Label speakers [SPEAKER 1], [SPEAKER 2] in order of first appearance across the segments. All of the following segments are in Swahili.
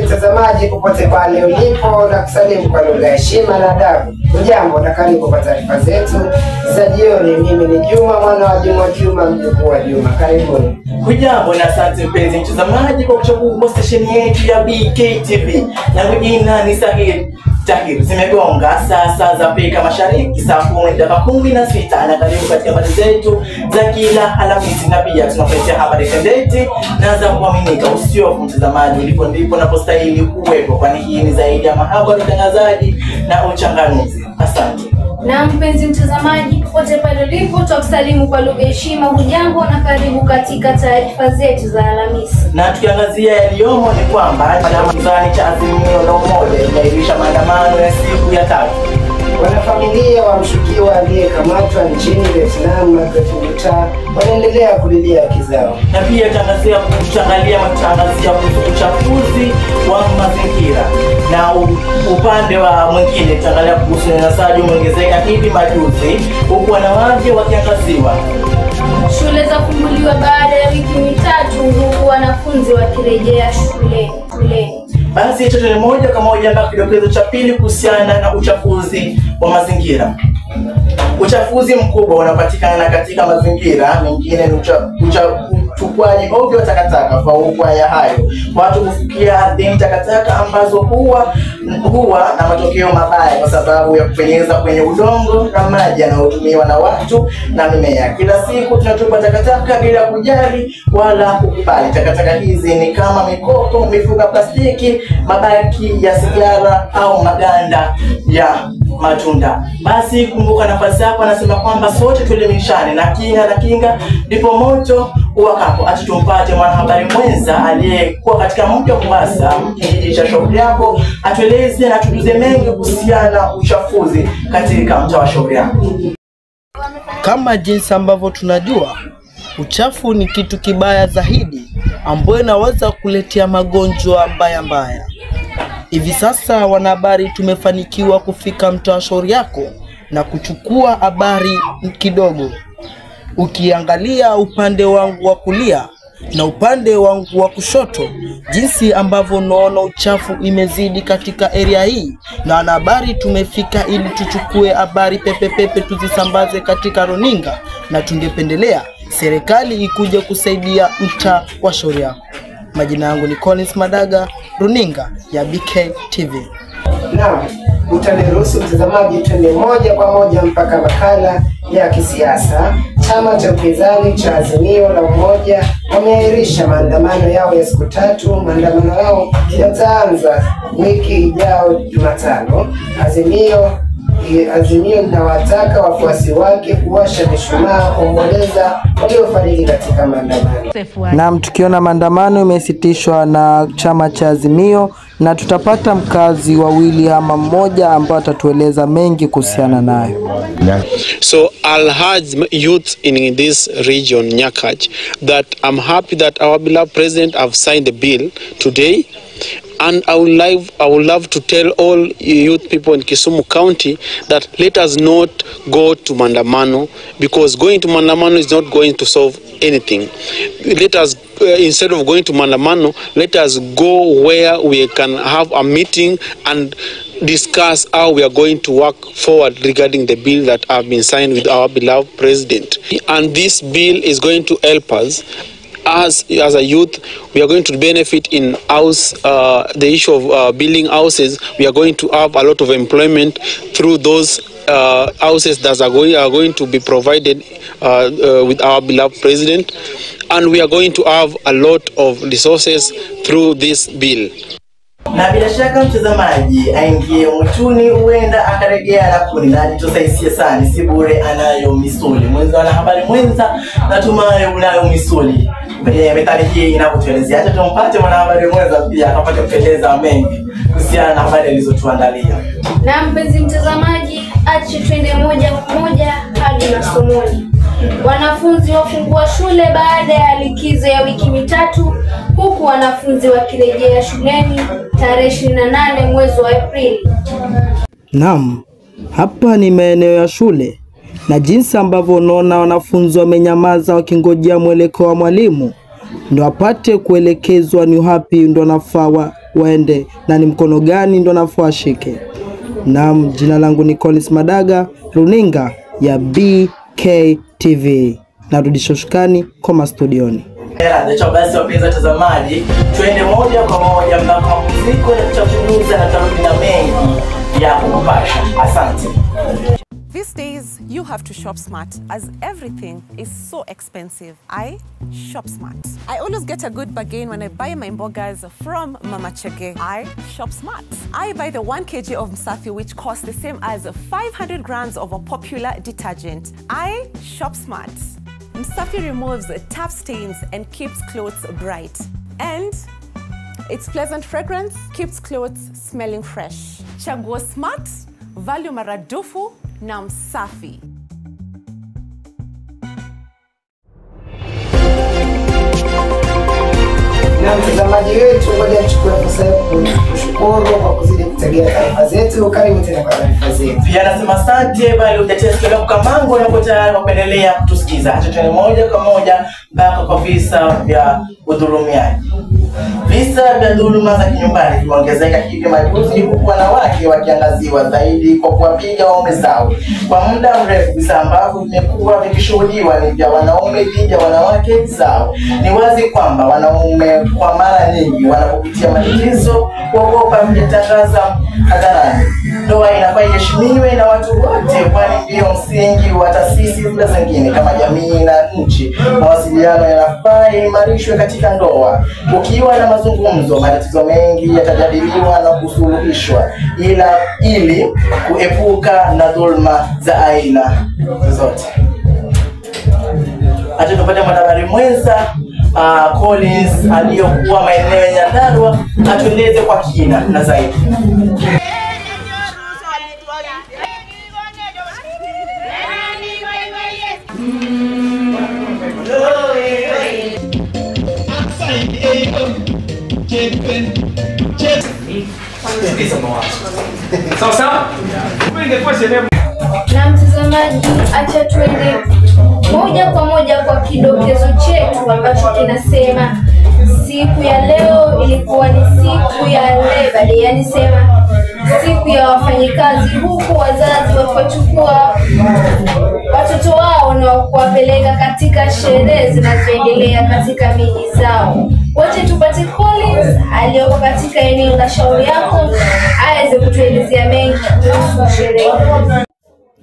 [SPEAKER 1] mtazamaji popote pale ulipo na kusalimu kwa lugha ya heshima na adabu. Hujambo na karibu kwa taarifa zetu za jioni. Mimi ni Juma mwana wa Juma Juma mjukuu wa Juma. Karibuni.
[SPEAKER 2] Hujambo na asante mpenzi mtazamaji kwa kuchagua stesheni yetu ya BKTV. Langu jina ni Sahil Tahir. Zimegonga saa za Afrika Mashariki saa 10:16 na karibu katika habari zetu za kila Alhamisi, na pia tunakuletea habari tendeti na za kuaminika. Usiofu mtazamaji, ulipo ndipo unapostahili kuwepo, kwani hii ni zaidi ya mahabari, utangazaji na uchanganuzi. Asante.
[SPEAKER 3] Na mpenzi mtazamaji popote pale ulipo, tunakusalimu kwa lugha heshima. Hujambo na karibu katika taarifa zetu za Alhamisi.
[SPEAKER 2] Na tukiangazia yaliyomo ni kwamba chama pinzani cha Azimio la Umoja imeahirisha maandamano ya siku ya tatu.
[SPEAKER 1] Wanafamilia wa mshukiwa aliyekamatwa nchini Vietnam Margaret Nduta wanaendelea kulilia haki zao.
[SPEAKER 2] Na pia tutaangalia kuhusu uchafuzi wa mazingira, na upande wa mwingine tutaangalia kuhusu unyanyasaji umeongezeka hivi majuzi huku wanawake wakiangaziwa.
[SPEAKER 3] Shule za funguliwa baada ya wiki mitatu huku wanafunzi wakirejea shule.
[SPEAKER 2] Basi hicho ni moja kwa moja mpaka kidokezo cha pili kuhusiana na uchafuzi wa mazingira. Uchafuzi mkubwa unapatikana katika mazingira mengine ni utupwaji ovyo wa takataka. Fauka ya hayo, watu kufukia ardhini takataka ambazo huwa na matokeo mabaya kwa sababu ya kupenyeza kwenye udongo na maji yanayotumiwa na watu na mimea. Kila siku tunatupa takataka bila kujali wala kukubali. Takataka hizi ni kama mikopo, mifuko ya plastiki, mabaki ya sigara au maganda ya matunda. Basi kumbuka nafasi yako, anasema kwamba sote tuelimishane na kinga na kinga ndipo moto uwakapo. Acha tumpate mwanahabari mwenza aliyekuwa katika mji wa Mombasa, kijiji cha Shauri Yako, atueleze na tujuze mengi kuhusiana na uchafuzi katika mtaa wa Shauri Yako.
[SPEAKER 4] Kama jinsi ambavyo tunajua, uchafu ni kitu kibaya zaidi ambayo inaweza kuletea magonjwa mbaya mbaya. Hivi sasa wanahabari tumefanikiwa kufika mtaa wa Shauri Yako na kuchukua habari kidogo. Ukiangalia upande wangu wa kulia na upande wangu wa kushoto, jinsi ambavyo unaona uchafu imezidi katika area hii, na wanahabari tumefika ili tuchukue habari pepe tuzisambaze katika runinga, na tungependelea serikali ikuje kusaidia mtaa wa Shauri Yako. Majina yangu ni Collins Madaga, runinga ya BKTV.
[SPEAKER 1] Naam, utaniruhusu mtazamaji twende moja kwa moja mpaka makala ya kisiasa. Chama cha upinzani cha Azimio la Umoja wameahirisha maandamano yao ya siku tatu. Maandamano yao yataanza wiki ijayo Jumatano. Azimio linawataka wafuasi wake kuwasha mishumaa kuomboleza waliofariki katika maandamano.
[SPEAKER 4] Naam, tukiona maandamano imesitishwa na chama cha Azimio, na tutapata mkazi wawili ama mmoja ambao atatueleza mengi kuhusiana nayo.
[SPEAKER 5] So I'll urge youth in this region, Nyakach, that I'm happy that our beloved president have signed the bill today. And I would love to tell all youth people in Kisumu County that let us not go to Mandamano, because going to Mandamano is not going to solve anything. Let us, instead of going to Mandamano, let us go where we can have a meeting and discuss how we are going to work forward regarding the bill that have been signed with our beloved president. And this bill is going to help us. As a youth, we are going to benefit in house, the issue of building houses. We are going to have a lot of employment through those houses that are going to be provided with our beloved president, and we are going to have a lot of resources through this bill.
[SPEAKER 2] Na bila shaka mtazamaji aingie mwituni huenda akarejea na kuni na ajitosaisia sana, si bure anayo misuli. Mwenza wanahabari mwenza, natumai unayo misuli. Methali hii inakutuelezea. Acha tumpate mwanahabari mwenza pia akapate kueleza mengi kuhusiana na habari alizotuandalia.
[SPEAKER 3] Na mpenzi mtazamaji, acha twende moja kwa moja hadi masomoni. Wanafunzi wafungua shule baada ya likizo ya wiki mitatu, huku wanafunzi wakirejea shuleni tarehe 28 mwezi wa Aprili.
[SPEAKER 4] Naam, hapa ni maeneo ya shule na jinsi ambavyo unaona wanafunzi wamenyamaza wakingojea mwelekeo wa mwalimu. ndo apate kuelekezwa ni wapi ndo anafaa waende na ni mkono gani ndo anafaa ashike. Naam, jina langu ni Collins Madaga, runinga ya BKTV. Narudisha ushukani koma studioni.
[SPEAKER 2] Basi wapenzi watazamaji, twende moja kwa moja mpaka mapumziko na tutakujuza na tarudi na mengi ya kukupasha. Asante.
[SPEAKER 6] These days, you have to shop smart as everything is so expensive. I shop smart. I always get a good bargain when I buy my mbogas from Mama Chege. I shop smart. I buy the 1 kg of Msafi, which costs the same as 500 grams of a popular detergent. I shop smart. Msafi removes tough stains and keeps clothes bright. And its pleasant fragrance keeps clothes smelling fresh. Chagua smart, value maradufu na Msafi.
[SPEAKER 1] Na mtazamaji wetu, ngoja nichukue fursa kushukuru kwa kuzidi kutegea taarifa zetu. Karibu tena kwa taarifa zetu.
[SPEAKER 2] Pia nasema asante bali utetea sikio lako Kamango na uko tayari kwa kuendelea kutusikiza. Acha tuende moja kwa moja mpaka kwa visa vya udhulumiaji. Visa vya dhuluma za kinyumbani vimeongezeka hivi majuzi, huku wanawake wakiangaziwa zaidi kwa kuwapiga waume zao. Kwa muda mrefu visa ambavyo vimekuwa vikishuhudiwa ni vya wanaume dhidi ya wanawake zao. Ni wazi kwamba wanaume kwa mara nyingi wanapopitia matatizo huogopa kujitangaza hadharani. Ndoa inafaa iheshimiwe na watu wote, kwani ndio msingi wa taasisi zile zingine kama jamii na nchi. Mawasiliano yanafaa imarishwe katika ndoa. Ukiwa na mazungumzo, matatizo mengi yatajadiliwa na kusuluhishwa, ila ili kuepuka na dhulma za aina zote. Acha tupate mwanahabari mwenza Collins aliyokuwa maeneo ya Nyandarua atueleze kwa kina na zaidi.
[SPEAKER 3] Na mtazamaji, acha tuende moja kwa moja kwa kidokezo chetu ambacho kinasema siku ya leo ilikuwa ni siku ya Labor Day, yani sema siku ya wafanyikazi, huku wazazi wakiwachukua watoto wao na kuwapeleka katika sherehe zinazoendelea katika miji zao. Wote tupate Collins aliyoko katika eneo la Shauri Yako aweze kutuelezea mengi kuhusu sherehe.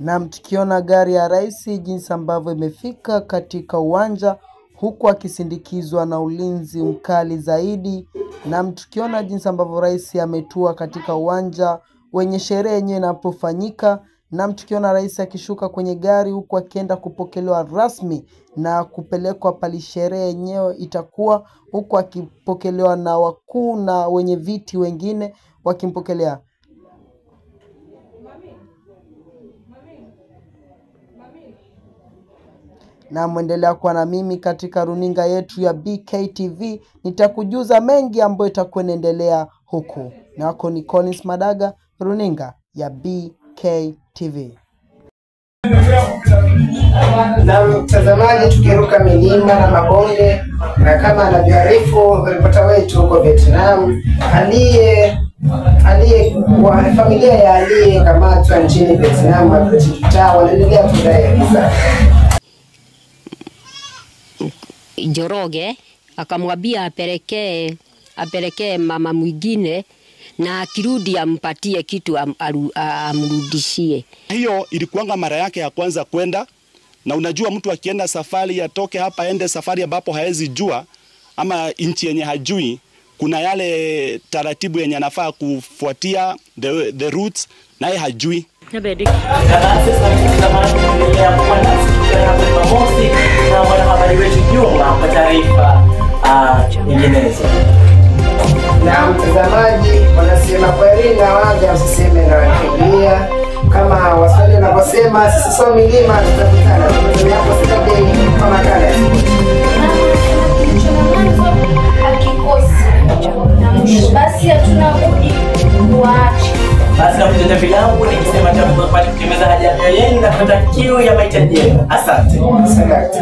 [SPEAKER 4] Na mtukiona gari ya rais jinsi ambavyo imefika katika uwanja huku akisindikizwa na ulinzi mkali zaidi. Na mtukiona jinsi ambavyo rais ametua katika uwanja wenye sherehe yenyewe inapofanyika. Na mtukiona rais akishuka kwenye gari huku akienda kupokelewa rasmi na kupelekwa pale sherehe yenyewe itakuwa, huku akipokelewa na wakuu na wenye viti wengine wakimpokelea. Na muendelea kuwa na mimi katika runinga yetu ya BKTV, nitakujuza mengi ambayo itakuwa inaendelea huku. Na wako ni Collins Madaga, runinga ya BKTV.
[SPEAKER 1] Na mtazamaji, tukiruka milima na mabonde, na kama anavyoarifu ripota wetu huko Vietnam, aliye wa familia ya aliyekamatwa nchini Vietnam Margaret wanaendelea kudai visa.
[SPEAKER 7] Njoroge akamwambia apelekee mama mwingine na akirudi ampatie kitu amrudishie.
[SPEAKER 8] Hiyo ilikuanga mara yake ya kwanza kwenda, na unajua mtu akienda safari atoke hapa aende safari ambapo haezi jua ama nchi yenye hajui, kuna yale taratibu yenye anafaa kufuatia the routes, naye hajui.
[SPEAKER 2] Na mwanahabari wetu Juma kwa taarifa nyinginezo.
[SPEAKER 1] Na mtazamaji, wanasema kweli na waja usiseme na wakimbia. Kama Waswahili wanavyosema, sisi sio milima, tutakutana. Hapo Saturday kwa makala.
[SPEAKER 3] Kilicho na mwanzo hakikosi na mwisho. Basi hatuna budi kuacha.
[SPEAKER 2] Basi na kutetea filamu nikisema cha kupata kutimiza haja ya mioyo yenu na kupata kiu ya mahitaji yenu. Asante.
[SPEAKER 1] Asante.